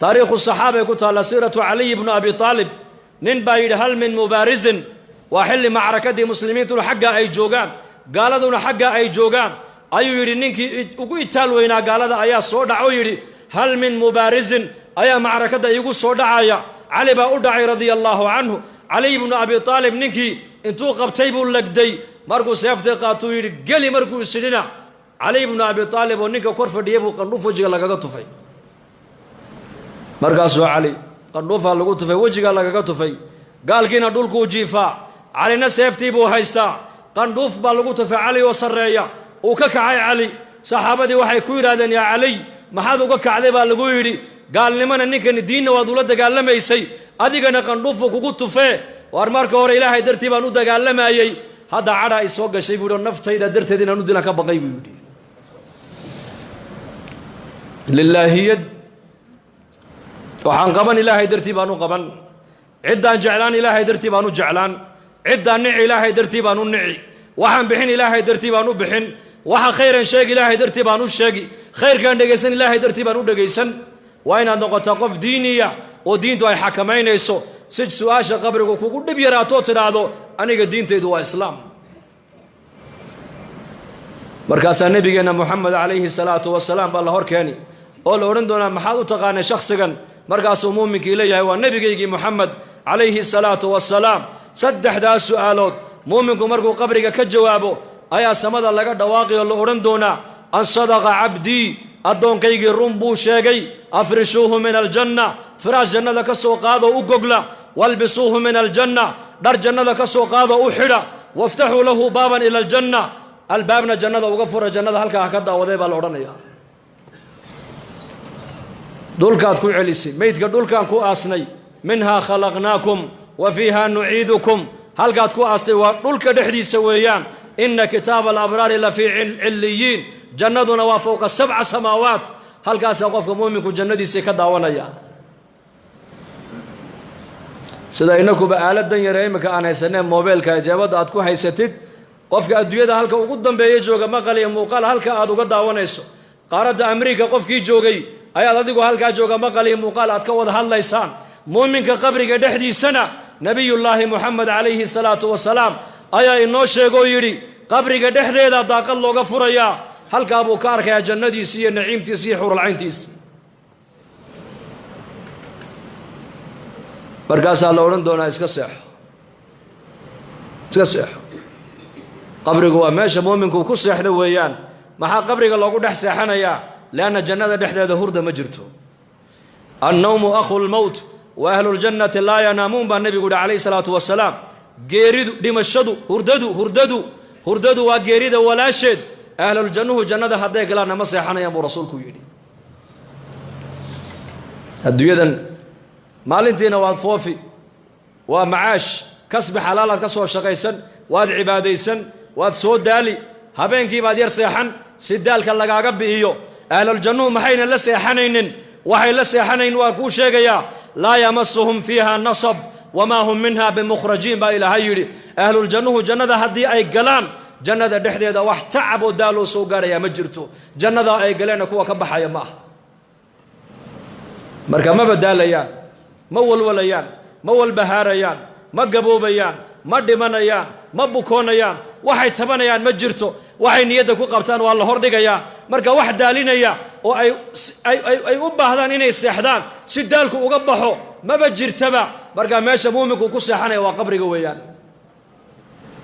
Taariikhu saxaabay ku taalla, siiratu Caliy bnu Abi Aalib. Nin baa yidhi: "Hal min mubaarisin?" Waa xilli macrakadii muslimiintuna xaggaa ay joogaan, gaaladuna xaggaa ay joogaan, ayuu yidhi. Ninkii ugu itaal weynaa gaalada ayaa soo dhac oo yidhi: "Hal min mubaarisin?" Ayaa macrakadda iigu soo dhacaya. Cali baa u dhacay, radia allaahu canhu. Caliy bnu Abi Aalib ninkii intuu qabtay buu legday. Markuu seeftii qaatuu yidhi: "Geli." Markuu isidhina, Caliy bnu Abi Aalib oo ninka kor fadhiyay buu qandhuuf wejiga lagaga tufay. Markaasuu Cali qandhuufaa lagu tufay, wejigaa lagaga tufay. Gaalkiina dhulkuu jiifaa, Calina seeftii buu haystaa. Qandhuuf baa lagu tufay Cali oo sarreeya. Uu ka kacay Cali. Saxaabadii waxay ku yidhahdeen: "Yaa Caliy, maxaad uga kacday?" baa lagu yidhi. "Gaalnimana ninkani diinna waad ula dagaalamaysay, adigana qandhuufu kugu tufee." "Waar, marka hore Ilaahay dartii baan u dagaalamayey. Hadda cadhaa ay soo gashay," buu yidhi, "oo naftayda darteed inaan u dilan ka baqay," buu yidhi. Lilaahiyad waxaan qaban, Ilaahay dartii baan u qaban. Ciddaan jeclaan, Ilaahay dartii baan u jeclaan. Ciddaan nici, Ilaahay dartii baan u nici. Waxaan bixin, Ilaahay dartii baan u bixin. Waxa khayran sheegi, Ilaahay dartii baan u sheegi. Khayrkaan dhegaysan, Ilaahay dartii baan u dhegaysan. Waa inaad noqotaa qof diiniya oo diintu ay xakamaynayso, si su-aasha qabrigu kugu dhib yaraatoo tidhaahdo: "Aniga diintaydu waa Islaam." Markaasaa Nebigeenna Moxamed calayhi salaatu wasalaam baa la hor keeni oo la odhan doonaa: "Maxaad u taqaanay shakhsigan?" Markaasuu muuminkii leeyahay: "Waa nebigaygii Moxamed calayhi salaatu wasalaam." Saddexdaas su'aalood muuminku markuu qabriga ka jawaabo ayaa samada laga dhawaaqi oo la odhan doonaa: "An sadaqa cabdii, addoonkaygii run buu sheegay. Afrishuuhu min aljanna, firaash jannada ka soo qaadoo u gogla. Walbisuuhu min aljanna, dhar jannada ka soo qaadoo u xidha. Waftaxuu lahu baaban ila aljanna, albaabna jannada uga fura, jannada halkaa ha ka daawaday," baa la odhanayaa. Dhulkaad ku celisay meydka, dhulkaan ku aasnay. Minhaa khalaqnaakum wa fiihaa nuciidukum. Halkaad ku aastay waa dhulka dhexdiisa weeyaan. Ina kitaaba alabraari la fii cilliyiin. Jannaduna waa fowqa sabca samaawaat. Halkaasaa qofka muuminku jannadiisii ka daawanaya. Sida inakuba aaladan yare iminka aan haysanee mobeelka jeebadda aad ku haysatid, qofka adduunyada halka ugu dambeeya jooga maqal iyo muuqaal halka aad uga daawanayso. Qaaradda Amriika qofkii joogay ayaad adigu halkaa jooga maqal iyo muuqaal aad ka wada hadlaysaan. Muuminka qabriga dhexdiisana Nebiyullaahi Moxamed calayhi salaatu wasalaam ayaa inoo sheegoo yidhi: qabriga dhexdeeda daaqad looga furayaa, halkaa buu ka arkayaa jannadiisi iyo naciimtiisi iyo xuuralcayntiisi. Markaasaa la odhan doonaa: "Iska seexo, iska seexo." Qabrigu waa meesha muuminku ku seexdo weeyaan. Maxaa qabriga loogu dhex seexanayaa? Lianna jannada dhexdeeda hurda ma jirto. "Annawmu akhu lmowt wa ahluljannati laa yanaamuun," baa nebigu yihi calayhi salaatu wasalaam. Geeridu, dhimashadu, hurdadu hurdadu hurdadu waa geerida walaasheed. Ahluljannuhu jannada hadday galaanna ma seexanayaan, buu rasuulku yidhi. Adduunyadan maalintiina waad foofi, waa macaash, kasbi xalaalaad ka soo shaqaysan, waad cibaadaysan, waad soo daali, habeenkii baad yar seexan si daalka lagaaga bi'iyo. Ahluljannuhu maxayna la seexanaynin? Waxay la seexanayn waan kuu sheegayaa. "Laa yamasuhum fiiha nasab wamaa hum minha bimukhrajiin," baa Ilaahay yidhi. Ahluljannuhu jannada haddii ay galaan, jannada dhexdeeda wax tacab oo daaloo soo gaarayaa ma jirto. Jannadaa ay galeenna kuwa ka baxaya ma aha. Marka ma badaalayaan, ma walwalayaan, ma walbahaarayaan, ma gaboobayaan, ma dhimanayaan, ma bukoonayaan. Waxay tabanayaan ma jirto. Waxay niyadda ku qabtaan waa la hordhigayaa. Marka wax daalinaya oo ay u baahdaan inay seexdaan si daalku uga baxo maba jirtaba. Marka meesha muuminku ku seexanaya waa qabriga weeyaan.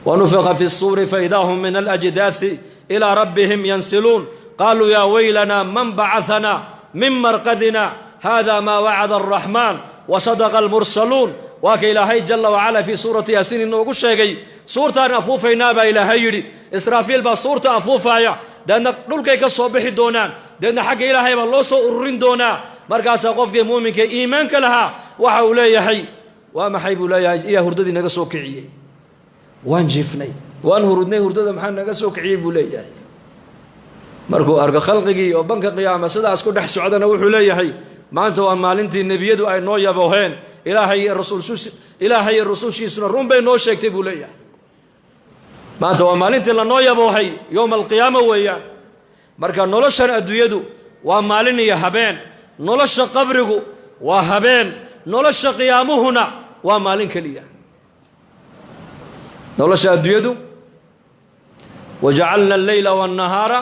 Wanufiqa fi الsuuri faidaa hum min alأjdaaثi ilىa rabbihim yansiluun. Qaaluu yaa weylanaa man bacaثanaa min marqadina hada maa wacada الraxmaan wasadaqa almursaluun. Waa ka Ilaahay jala wacala fii suurati Yaasiin inoogu sheegay. Suurtaan afuufaynaa, baa Ilaahay yidhi. Israafiil baa suurta afuufaaya. Deedna dhulkay ka soo bixi doonaan, deedna xagga Ilaahay baa loo soo ururin doonaa. Markaasaa qofkii muuminka iimaanka lahaa waxa uu leeyahay: "Waa maxay?" buu leeyahay. "Iyaa hurdadii naga soo kiciyey? Waan jiifnay, waan hurudnay, hurdada maxaa naga soo kiciyey?" buu leeyahay. Markuu arko khalqigii oo banka qiyaama sidaas ku dhex socdana, wuxuu leeyahay: "Maanta waa maalintii nebiyadu ay noo yabooheen. Ilaahay iyo rusushiisuna run bay noo sheegtay," buu leeyahay. Maanta waa maalintii lanoo yaboohay, yowma alqiyaama weeyaan. Marka noloshan adduunyadu waa maalin iyo habeen. Nolosha qabrigu Waa habeen, nolosha qiyaamuhuna waa maalin keliya. Nolosha adduunyadu, wajacalna alleyla waannahaara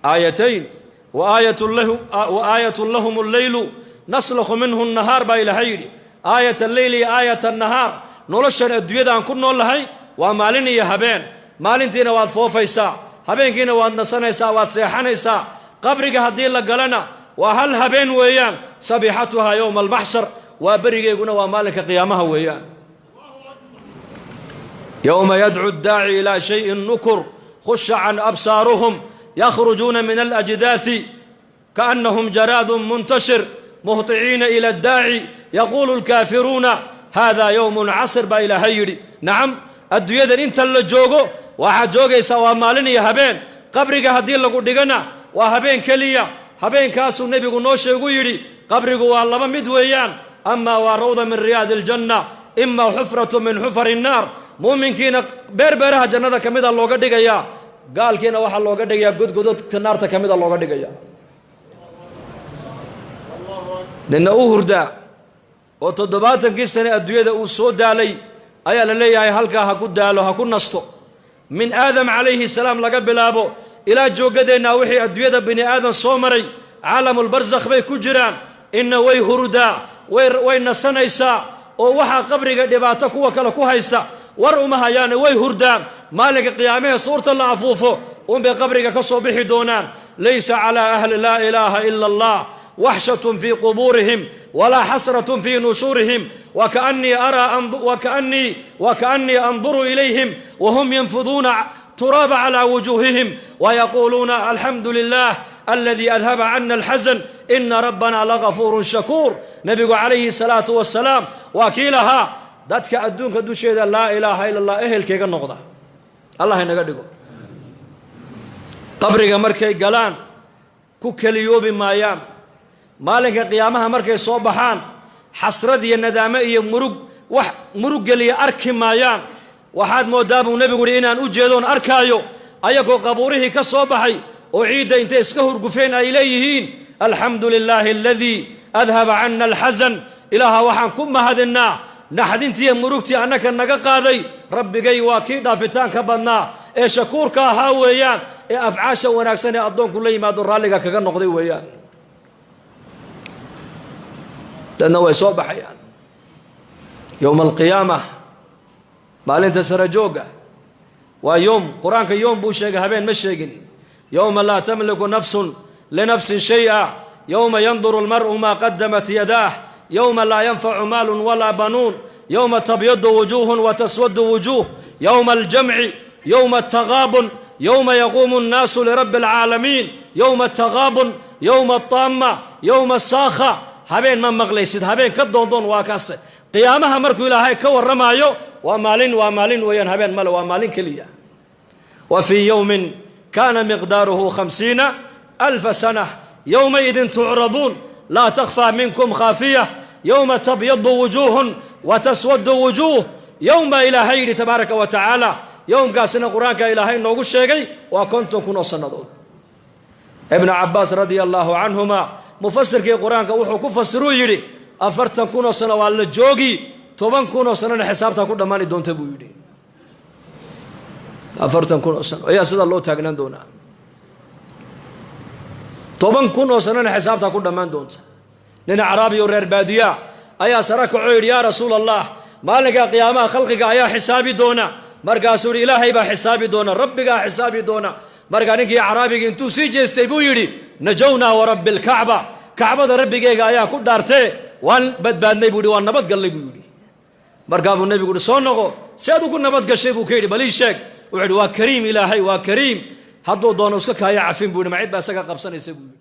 aayatayn wa aayatun lahum alleylu naslakhu minhu nnahaar, baa Ilaahay yidhi. Aayat alleyl iyo aayat annahaar. Noloshan adduunyada aan ku nool lahay waa maalin iyo habeen. Maalintiina waad foofaysaa, habeenkiina waad nasanaysaa, waad seexanaysaa. Qabriga haddii la galana waa hal habeen weeyaan. Sabixatuhaa yowma almaxshar, waa berigeyguna waa maalinka qiyaamaha weeyaan. Yowma yadcu ddaaci ilaa shayin nukur, khusha can absaaruhum, yakhrujuuna min alajdaai kaannahum jaraadun muntashir, muhطiciina ila addaaci, yaquulu lkaafiruuna hada yowmun casir, baa Ilaahay yidhi. Nacam, adduunyadan inta la joogo waxaad joogaysaa waa maalin iyo habeen. Qabriga haddii lagu dhigana waa habeen keliya. Habeenkaasuu nebigu noo sheegu yidhi, qabrigu waa laba mid weeyaan: amaa waa rawda min riyaadi aljanna, ima xufratu min xufari innaar. Muuminkiina beerbeeraha jannada ka mida looga dhigayaa, gaalkiina waxaa looga dhigayaa godgododka naarta ka mida looga dhigayaa. Nina u hurdaa oo 70kii sane adduunyada uu soo daalay ayaa la leeyahay halkaa ha ku daalo, ha ku nasto. Min Aadam calayhi salaam laga bilaabo ilaa jooggadeennaa, wixii adduunyada bini aadan soo maray caalamulbarsakh bay ku jiraan. Inna way hurdaa, way nasanaysaa, oo waxaa qabriga dhibaato kuwa kale ku haysta war uma hayaane, way hurdaan. Maalinka qiyaamahee suurta la afuufo unbay qabriga ka soo bixi doonaan. Laysa calaa ahli laa ilaaha ila Allah waxshatun fii qubuurihim walaa xasratun fii nushuurihim, wakaannii anduru ilayhim wahum yanfuduuna turaaba calaa wujuuhihim wayaquuluuna alxamdu lilah aladii adhaba cana alxasan, ina rabbana lagafuurun shakuur. Nebigu calayhi salaatu wasalaam waa kii lahaa, dadka adduunka dusheeda laa ilaaha ila Allah ehelkayga noqda, Allah inaga dhigo, qabriga markay galaan ku keliyoobi maayaan. Maalinka qiyaamaha markay soo baxaan xasrad iyo nadaamo iyo murug, wax murug geliya arki maayaan. Waxaad mooddaa, buu nebigu yidhi, inaan u jeedoon arkaayo ayagoo qabuurihii ka soo baxay oo ciidda intay iska hurgufeen ay leeyihiin: alxamdu lilaahi aladii adhaba cana alxasan. Ilaaha waxaan ku mahadinnaa naxdintiiyo murugtii annaka naga qaaday. Rabbigay waa kii dhaafitaanka badnaa ee shakuurka ahaa weeyaan, ee afcaasha wanaagsan ee addoonku la yimaado raalliga kaga noqday weeyaan. Dadna way soo baxayaan yowma alqiyaama, maalinta sarajoogga. Waa yowm, Qur-aanka yowm buu sheegay, habeen ma sheegin. Yowma laa tamliku nafsun linafsin shay'a, yowma yanduru almar'u maa qadamat yadaah, yowma laa yanfacu maalun walaa banuun, yowma tabyadu wujuuhun wataswadu wujuuh, yowma aljamci, yowma altagaabun, yowma yaquumu annaasu lirabbi alcaalamiin, yowma altagaabun, yowma altaama, yowma asaakha. Habeen ma maqlaysid, habeen ka doondoon waa kaase. Qiyaamaha markuu Ilaahay ka warramaayo waa maalin, waa maalin weeyaan, habeen male, waa maalin keliya. Wa fii yowmin kaana miqdaaruhu 50,000 sana, yowmaidin tucraduun laa takhfaa minkum khaafiya, yowma tabyadu wujuuhun wa taswadu wujuuh. Yowm baa Ilaahay yidhi tabaaraka wa tacaala. Yowmkaasina Qur-aanka Ilaahay noogu sheegay waa 50,000 oo sannadood. Ibnu Cabbaas radia allaahu canhuma, mufasirkii Qur-aanka, wuxuu ku fasiruu yidhi, 40,000 oo sano waa la joogi, 10,000 oo sanona xisaabtaa ku dhammaani doonta, buu yidhi. 40,000 oo sano ayaa sidaa loo taagnaan doonaa, 10,000 oo sanona xisaabtaa ku dhammaan doonta. Nin acraabi oo reer baadiyaa ayaa sara kacoo yidhi: yaa Rasuul Allah, maalinka qiyaamaha khalqiga ayaa xisaabi doona? Markaasuu yidhi: Ilaahay baa xisaabi doona, Rabbigaa xisaabi doona. Markaa ninkii acraabigii intuu sii jeestay buu yidhi: najownaa warabbi alkacba, Kacbada Rabbigeega ayaa ku dhaartee, waan badbaadnay, buu yidhi, waan nabadgallay, buu yidhi. Markaa buu nebigu yidhi: soo noqo, si aad ugu nabad gashay, buu ka yidhi, bal ii sheeg. Wuxuu yidhi: waa kariim, Ilaahay waa kariim, hadduu doono iska kaaya cafin, buu yidhi, ma cid baa isaga qabsanaysa, buu yidhi.